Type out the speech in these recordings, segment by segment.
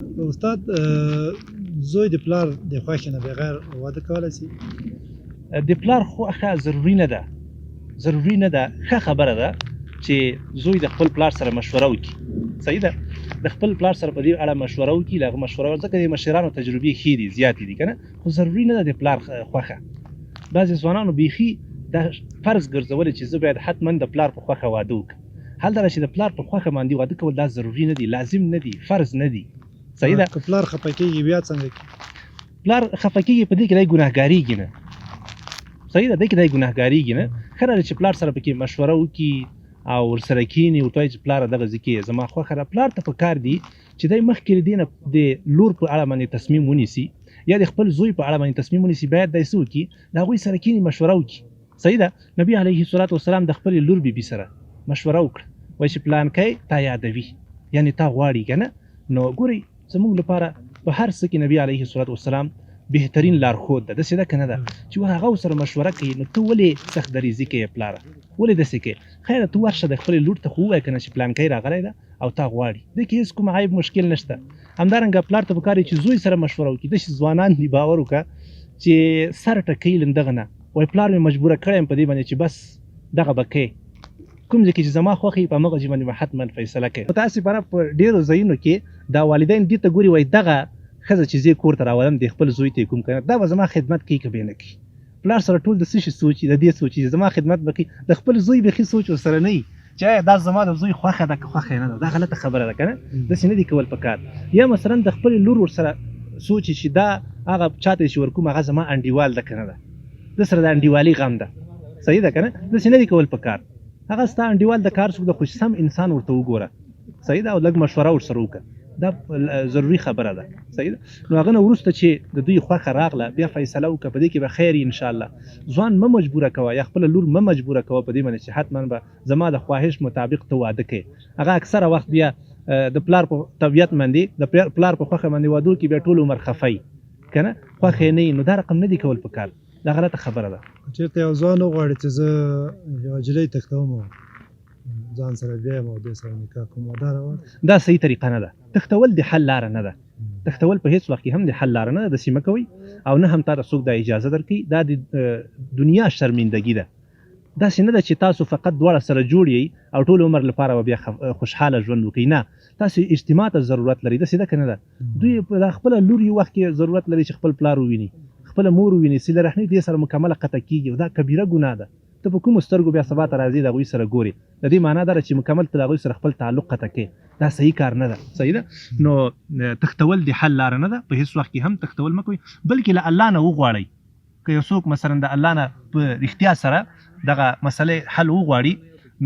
استاد، زوی د پلار د خوښې نه بغیر واده کولای شي؟ د پلار خوښه ضروري نه ده، ضروري نه ده. ښه خبره ده چې زوی د خپل پلار سره مشوره وکړي، صحیح ده، د خپل پلار سره په دې اړه مشوره وکړي، له هغه مشوره، ځکه د مشرانو تجربې ښې دي، زیاتې دي که نه، خو ضروري نه ده د پلار خوښه. بعضې ځوانانو بیخي دا فرض ګرځولی چې زه باید حتما د پلار په خوښه واده وکړم. حال دا چې د پلار په خوښه باندې واده کول دا ضروري نه دي، لازم نه دي، فرض نه دي، صحیح ده. که پلار خفه کېږي بیا څنګه کېږي؟ پلار خفه کېږي، په دې کې دی ګناهګارېږي نه، صحیح ده، دې کې دی ګناهګارېږي نه. ښه ده چې پلار سره پکې مشوره وکړي او ورسره کښېني، ورته وایي چې پلاره دغه ځای کې زما خوښه ده. پلار ته په کار دي چې دی مخکې له دې نه د لور په اړه باندې تصمیم ونیسي یا د خپل زوی په اړه باندې تصمیم ونیسي، باید دی څه وکړي؟ د هغوی سره کښېني، مشوره وکړي، صحیح ده. نبی علیه الصلاة والسلام د خپلې لور بیبي سره مشوره وکړه، وایي چې پلانکی تا یادوي، یعنې تا غواړي که نه. نو ګورئ، زموږ لپاره په هر څه کې نبی علیه الصلاة والسلام بهترین لارښود ده، داسې ده که نه ده؟ چې هغه سره مشوره کوي، نو ته ولې سخت دریځي کوې پلاره، ولې داسې کوې؟ خیر، ته ورشه د خپلې لور ته خو ووایه که نه چې پلانکی راغلی ده او تا غواړي، دې کې هېڅ کوم عیب مشکل نشته. همدارنګه پلار ته پکار چې زوی سره مشوره وکړي. داسې ځوانان دي، باور وکړه چې سر ټکوي له دغه نه، وایي پلار مې مجبوره کړی یم په دې باندې چې بس دغه به کوې، کوم ځای کې چې زما خوښه وي په همغه ځای باندې به حتما فیصله کوي. متاسفانه په ډېرو ځایونو کې دا والدین دې ته ګوري، وایي دغه ښځه چې زه یې کور ته راولم د خپل زوی ته یې کوم که نه، دا به زما خدمت کوي که به یې نه کوي. پلار سره ټول د څه شي سوچ، د دې سوچ چې زما خدمت به کوي، د خپل زوی بیخي سوچ ورسره نه وي چې آیا دا زما د زوی خوښه ده که خوښه یې نه ده. دا غلطه خبره ده که نه، داسې نه دي کول پکار. یا مثلا د خپلې لور ورسره سوچ چې دا هغه چاته چې ورکوم هغه زما انډیوال ده که نه ده، د سره د انډیوالي غم ده، صحیح ده که نه، داسې نه دي کول پکار. هغه ستا انډیوال د کار څوک ده، خو سم انسان ورته وګوره، صحیح ده، او لږ مشوره ورسره وکړه، دا ضروري خبره ده، صحیح ده. نو هغه نه وروسته چې د دوی خوښه راغله بیا فیصله وکړه، په دې کې به خیر ان شاء الله. ځوان مه مجبوره کوه یا خپله لور مه مجبوره کوه په دې باندې چې حتما به زما د خواهش مطابق ته واده کوې. هغه اکثره وخت بیا د پلار په طبیعت باندې، د پلار په خوښه باندې وادو کې بیا ټول عمر خفه وي که نه، خوښه یې نه وي. نو دا رقم نه دي کول پکار، دا غلطه خبره ده. چېرته یو ځوان وغواړي چې زه یوه نجلۍ تښتوم ځان سره بیایم او دې سره نکاح کوم، دا روا ده؟ دا صحیح طریقه نه ده. تښتول د حل لاره نه ده، تښتول په هیڅ وخت کې هم د حل لاره نه ده. داسې مه کوئ او نه هم تا ته څوک دا اجازه درکوي. دا د دنیا شرمندګي ده. داسې نه ده چې تاسو فقط دواړه سره جوړ یئ او ټول عمر لپاره به بیا خوشحاله ژوند وکړئ. نه، تاسو اجتماع ته ضرورت لرئ، داسې ده که نه ده؟ دوی په خپله لور یو وخت کې ضرورت لري چې خپل پلار وویني، خپله مور وویني، صله رحمي دې سره مکمله قطع کېږي او دا کبیره ګناه ده. ته په کومو سترګو بیا سبا ته راځې د هغوی سره ګورې؟ د دې معنا دا ده چې مکمل ته د هغوی سره خپل تعلق قطع کړې، دا صحیح کار نه ده، صحیح ده. نو تښتول د حل لاره نه ده، په هیڅ وخت کې هم تښتول مه کوئ، بلکې له الله نه وغواړئ. که یو څوک مثلا د الله نه په رښتیا سره دغه مسئله حل وغواړي،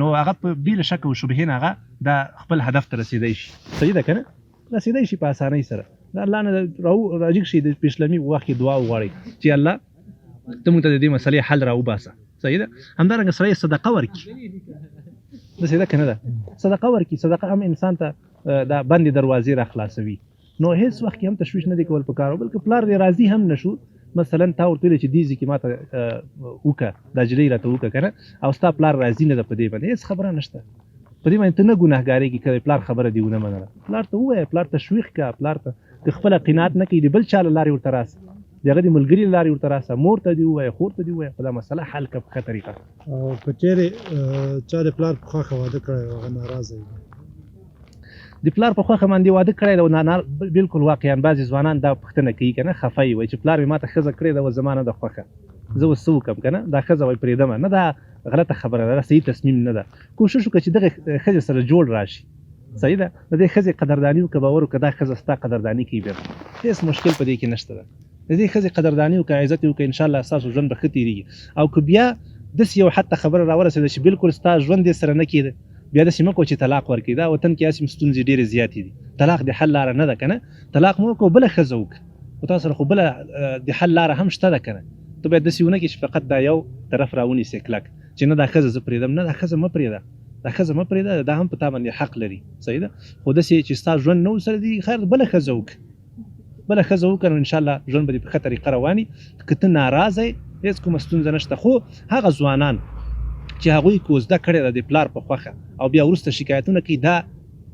نو هغه په بې له شک او شبهې نه هغه دا خپل هدف ته رسېدای شي، صحیح ده که نه؟ رسېدای شي په اسانۍ سره. د الله نه راجګ شي، د پیشلمي په وخت کې دعا وغواړئ چې الله ته موږ ته د دې مسئلې حل راوباسه، صحیح ده. همدارنګه سړی صدقه ورکړي، داسې ده که نه ده؟ صدقه ورکړي، صدقه هم انسان ته دا بندې دروازې را خلاصوي. نو هیڅ وخت کې هم تشویش نه دی کول پکار. بلکې پلار دې راضي هم نشو، مثلا تا ورته ویل چې دې ځای کې ماته وکړه، دا نجلۍ راته وکړه که نه، او ستا پلار راضي نه ده په دې باندې، هیڅ خبره نشته په دې باندې، ته نه ګناهګارېږي که پلار خبره دې ونه منله. پلار ته ووایه، پلار تشویق کړه، پلار ته که خپله قناعت نه کوي د بل چا له لارې ورته راسه، د هغه د ملګري له لارې ورته راسه، مور ته دې ووایه، خور ته دې ووایه، خو دا مسله حل کړه په ښه طریقه. او که چېرې چا د پلار په خوښه واده کړی او هغه ناراضه وي؟ د پلار په خوښه باندې واده کړی دی او بالکل واقعا بعضې ځوانان دا پوښتنه کوي که نه، خفه یي، وایي چې پلار مې ماته ښځه کړې ده، اوس زما نه ده خوښه، زه اوس څه وکړم که نه، دا ښځه وایي پرېږدمه نه. دا غلطه خبره ده، دا صحیح تصمیم نه ده. کوشش وکړه چې دغې ښځې سره جوړ راشي، صحیح ده، د دې ښځې قدرداني وکړه، باور وکړه دا ښځه ستا قدرداني کوي، بیا هېڅ مشکل په دې کې نشته ده. د دې ښځې قدرداني وکړه، عزت یې وکړه، انشاءالله ستاسو ژوند به ښه تېرېږي. او که بیا داسې یو حد ته خبره راورسېده چې بالکل ستا ژوند یې سره نه کېده، بیا داسې مه کوه چې طلاق ورکړې. دا وطن کې هسې هم ستونزې ډېرې زیاتې دي، طلاق د حل لاره نه ده که نه. طلاق مه ورکوه، بله ښځه وکړه، خو تا سره خو بله د حل لاره هم شته ده که نه. ته باید داسې ونه کړې چې فقط دا یو طرف راونیسې کلک چې نه دا ښځه زه پرېږدم، نه دا ښځه مه پرېږده، دا ښځه مه پرېږده، دا هم په تا باندې حق لري، صحیح ده. خو داسې چې ستا ژوند نه ورسره دي، خیر بله ښځه وکړه، بله ښځه وکړه، نو انشاءالله ژوند به دې په ښه طریقه روان وي. که ته ناراضه یې هېڅ کومه ستونزه نشته. خو هغه ځوانان چې هغوی کوزده کړې ده د پلار په خوښه او بیا وروسته شکایتونه کوي، دا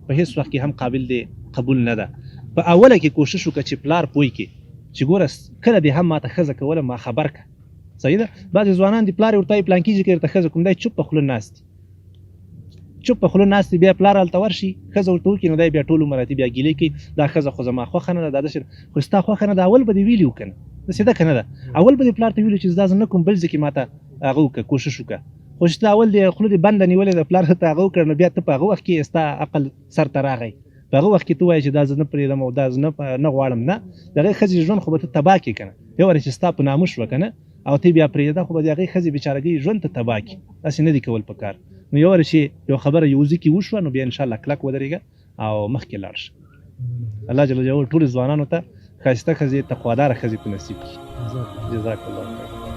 په هېڅ وخت کې هم قابل دی قبول نه ده. په اوله کې کوشش وکړه چې پلار پوه کړي چې ګوره کله دې هم ماته ښځه کوله ما خبر که. صحیح ده. بعضې ځوانان دي پلار یې ورته وایي پلانکي ځای کې درته ښځه کوم، دی چوپ په خوله ناست دي، چوپ په خوله ناست دي، بیا پلار هلته ورشي ښځه ورته وکړي، نو دی بیا ټول عمر راته بیا ګیلې کوي دا ښځه خو زما خوښه نه ده، دا داسې. خو ستا خوښه نه ده اول به دې ویلي وو که نه، داسې ده که نه ده؟ اول به دې پلار ته ویلي چې دا زه نه کوم، بل ځای کې ماته هغه وکړه، کوشش وکړه. خو چې ته اول دې خوله دې بنده نیولې ده، پلار ته هغه وکړه، نو بیا ته په هغه وخت کې ستا عقل سر ته راغی، په هغه وخت کې ته وایې چې دا زه نه پرېږدم او دا زه نه غواړم. نه، د هغې ښځې ژوند خو به ته تباه کړې که نه، یو وارې چې ستا په نامه شوه که نه او ته بیا پرېږده، خو به د هغې ښځې بېچارګۍ ژوند ته تباه کړي. داسې نه دي کول په کار. نو یو وارې چې یو خبره یو ځای کې وشوه نو بیا انشاءالله کلک ودرېږه او مخکې لاړ شه. الله جل جلاله ټولو ځوانانو ته ښایسته ښځې، تقواداره ښځې په نصیب کړي. جزاک الله خیر.